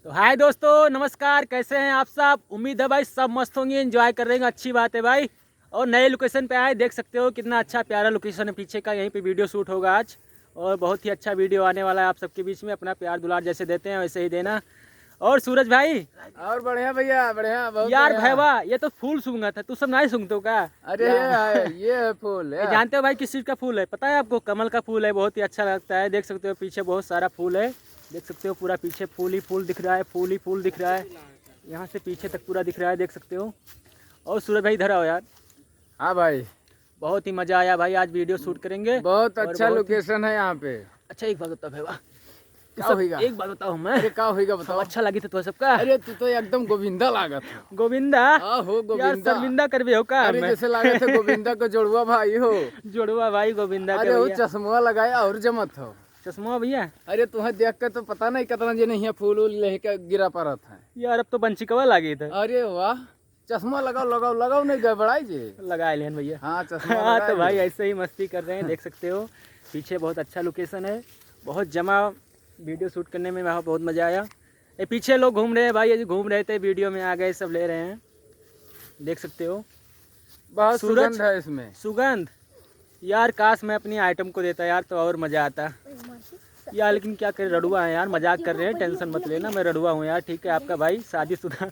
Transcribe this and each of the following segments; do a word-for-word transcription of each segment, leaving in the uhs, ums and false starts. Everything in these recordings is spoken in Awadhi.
तो हाय दोस्तों, नमस्कार, कैसे हैं आप सब? उम्मीद है भाई सब मस्त होंगे, एंजॉय कर रहे हैं, अच्छी बात है भाई। और नए लोकेशन पे आए, देख सकते हो कितना अच्छा प्यारा लोकेशन है पीछे का, यहीं पे वीडियो शूट होगा आज। और बहुत ही अच्छा वीडियो आने वाला है आप सबके बीच में। अपना प्यार दुलार जैसे देते हैं वैसे ही देना। और सूरज भाई, और बढ़िया भैया, बढ़िया, बहुत यार बढ़िया। भैया, ये तो फूल सूंघत है, तू सब नहीं सूंघते हो का? अरे, ये है, ये है फूल, ये है। जानते हो भाई किस चीज़ का फूल है? पता है आपको? कमल का फूल है, बहुत ही अच्छा लगता है। देख सकते हो पीछे बहुत सारा फूल है, देख सकते हो पूरा पीछे फूल ही फूल दिख रहा है, फूल ही फूल दिख रहा है, यहाँ से पीछे तक पूरा दिख रहा है, देख सकते हो। और सूरज भाई, इधर आओ यार। हाँ भाई। बहुत ही मज़ा आया भाई, आज वीडियो शूट करेंगे। बहुत और अच्छा बहुत ही लोकेशन है यहाँ पे। अच्छा, एक बात बताओ भैया, का सब होइगा? एक बात बताओ हमें। अरे, का होइगा बताओ? अच्छा लगी था तो सबका? अरे, तू तो एकदम गोविंदा लागत है। गोविंदा? हाँ हो, यार, गोविंदा। शर्मिंदा करबे हो का अरे, हमें? जैसे लागत है गोविंदा का जोड़वा भाई हो। जोड़वा भाई गोविंदा के अरे, वो भैया। चश्मा लगाए और जमत हो। चश्मा भैया? अरे, तुम्हें देख के तो पता नहीं कितना जने यहाँ फूल उल लेके गिरा पड़त है। यार, अब तो बंचिकवा लागे था। अरे वाह, चश्मा लगाओ, लगाओ, लगाओ, नहीं गड़बड़ाई जे। लगा लेन भैया। हाँ, चश्मा हाँ, लगाए तो भाई ले। ऐसे ही मस्ती कर रहे हैं, देख सकते हो पीछे बहुत अच्छा लोकेशन है, बहुत जमा वीडियो शूट करने में वहाँ बहुत मज़ा आया। ये पीछे लोग घूम रहे हैं भाई, ये जो घूम रहे थे वीडियो में आ गए, सब ले रहे हैं, देख सकते हो। बहुत सूरज, सुगंध है इसमें। सुगंध? यार काश मैं अपनी आइटम को देता यार, तो और मज़ा आता यार, लेकिन क्या करें, रड़ुआ है यार, मजाक कर रहे हैं, टेंशन मत लेना, मैं रड़ुआ हूँ यार, ठीक है, आपका भाई शादीशुदा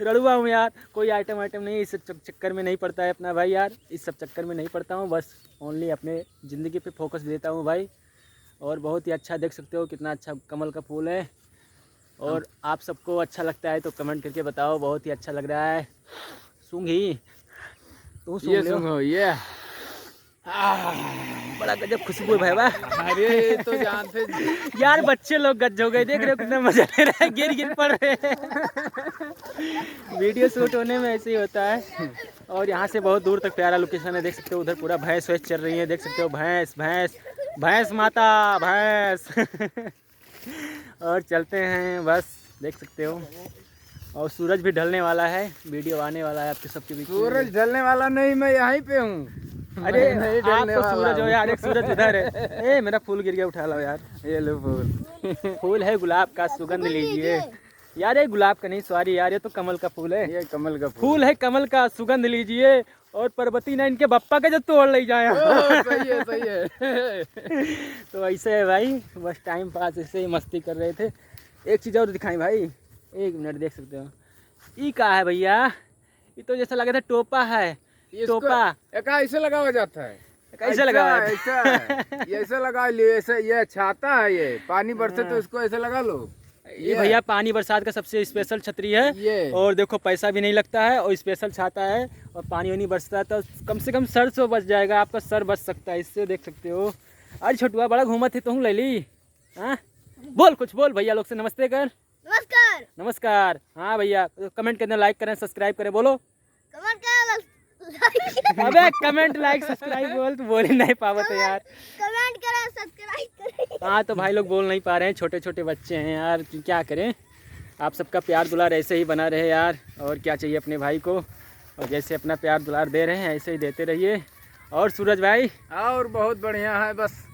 रड़ुआ हूँ यार, कोई आइटम वाइटम नहीं, इस सब चक-, चक्कर में नहीं पड़ता है अपना भाई यार, इस सब चक्कर में नहीं पड़ता हूँ, बस ओनली अपने ज़िंदगी पे फोकस देता हूँ भाई। और बहुत ही अच्छा, देख सकते हो कितना अच्छा कमल का फूल है। और आप सबको अच्छा लगता है तो कमेंट करके बताओ, बहुत ही अच्छा लग रहा है। सूंघी, तू सूंघ ये ले। सूंघो, ये। आह, बड़ा गजब खुशबू है भाई, वाह। अरे, तो जानते यार, बच्चे लोग गज हो गए, देख रहे हो कितना मजा ले रहा है, गिर गिर पड़ रहे हैं। वीडियो शूट होने में ऐसे ही होता है। और यहाँ से बहुत दूर तक प्यारा लोकेशन है, देख सकते हो, उधर पूरा भैंस वैंस चर रही है, देख सकते हो, भैंस, भैंस, भैंस माता, भैंस। और चलते हैं बस, देख सकते हो। और सूरज भी ढलने वाला है, वीडियो आने वाला है आपके सबके बीच में। सूरज ढलने वाला नहीं, मैं यहीं पे हूँ। अरे, मैं नहीं आप ढलने तो वाला सूरज हो हूँ। यार, एक सूरज उधर है। ए, मेरा फूल गिर गया, उठा लो यार। ये लो फूल। फूल है गुलाब का, सुगंध लीजिए। यार, ये गुलाब का नहीं, सॉरी यार, ये तो कमल का फूल है। ये कमल का फूल। फूल है कमल का, सुगंध लीजिए। और पर्वती ना इनके बप्पा के जो तोड़ ले जाए। ओह, सही है, सही है। तो ऐसे है भाई, बस टाइम पास, ऐसे ही मस्ती कर रहे थे। एक चीज़ और दिखाएं भाई, एक मिनट, देख सकते हो, ई का है भैया? ये तो जैसा लगा था टोपा है, इसको टोपा। एका ऐसे लगावा जाता है। कैसे ऐसा, लगावा जाता है? ऐसा है। ये ऐसे लगा लियो, ऐसे, ये छाता है, ये पानी बरसे तो हाँ। इसको ऐसे लगा लो। ये ये। भैया पानी बरसात का सबसे स्पेशल छतरी है। ये। और देखो, पैसा भी नहीं लगता है और स्पेशल छाता है, और पानी वानी बरसता है तो कम से कम सर से बच जाएगा, आपका सर बच सकता है इससे, देख सकते हो। अरे छोटुआ, बड़ा घूमत है, तू ले ली। हाँ, बोल, कुछ बोल, भैया लोग से नमस्ते कर। नमस्कार। नमस्कार। हाँ भैया, कमेंट करने, लाइक करें, सब्सक्राइब करें, बोलो। कमेंट करें, like अबे, कमेंट, लाइक, सब्सक्राइब बोल, तू बोल ही नहीं पावत है यार। कमेंट करें, सब्सक्राइब करें। हाँ, तो भाई लोग बोल नहीं पा रहे हैं, छोटे छोटे बच्चे हैं यार, कि क्या करें। आप सबका प्यार दुलार ऐसे ही बना रहे यार, और क्या चाहिए अपने भाई को। और जैसे अपना प्यार दुलार दे रहे हैं, ऐसे ही देते रहिए। और सूरज भाई? और बहुत बढ़िया है, बस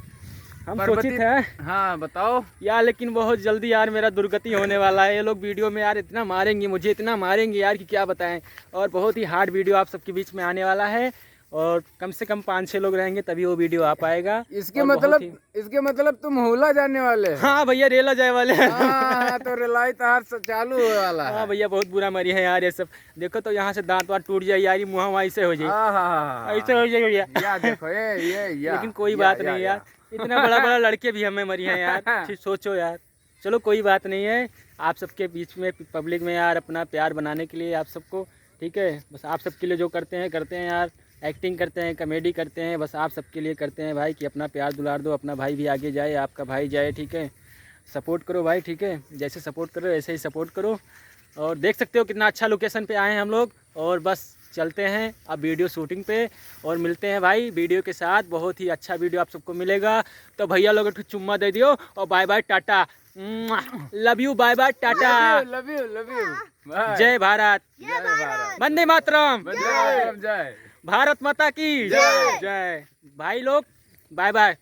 हम पर्वती सोचित है। हाँ, बताओ। यार, लेकिन बहुत जल्दी यार मेरा दुर्गति होने वाला है। ये लोग वीडियो में यार इतना मारेंगे मुझे, इतना मारेंगे यार कि क्या बताएं। और बहुत ही हार्ड वीडियो आप सबके बीच में आने वाला है, और कम से कम पाँच छः लोग रहेंगे तभी वो वीडियो आ पाएगा। इसके और बहुत मतलब, ही इसके मतलब तुम होला जाने वाले हो। हाँ भैया, रेला जाए वाले हैं। हाँ, हाँ, तो रेलाई तो हर स-, चालू होए वाला हाँ है। भैया, बहुत बुरा मरी है यार ये सब। देखो तो यहाँ से दांत वांत टूट जाए यार, ये मुँह वहाँ ऐसे हो जाए, आहा। ऐसे हो जाए भैया। या देखो, ये, ये, या, लेकिन कोई या, बात या, नहीं यार, या। इतना बड़ा बड़ा लड़के भी हमें मरी हैं यार। फिर सोचो यार, चलो कोई बात नहीं है, आप सबके बीच में, पब्लिक में यार, अपना प्यार बनाने के लिए आप सबको, ठीक है, बस आप सबके लिए जो करते हैं, करते हैं यार, एक्टिंग करते हैं, कॉमेडी करते हैं, बस आप सबके लिए करते हैं भाई, कि अपना प्यार दुलार दो, अपना भाई भी आगे जाए, आपका भाई जाए, ठीक है, सपोर्ट करो भाई, ठीक है, जैसे सपोर्ट करो ऐसे ही सपोर्ट करो। और देख सकते हो कितना अच्छा लोकेशन पे आए हैं हम लोग। और बस चलते हैं अब वीडियो शूटिंग पे और मिलते हैं भाई वीडियो के साथ। बहुत ही अच्छा वीडियो आप सबको मिलेगा। तो भैया लोग एक ठो चुम्मा दे दियो और bye bye tata, love you, bye bye tata, love you, love you, love you. जय भारत, जय भारत। वंदे मातरम। वंदे मातरम, जय। भारत माता की जय। जय। भाई लोग, बाय बाय।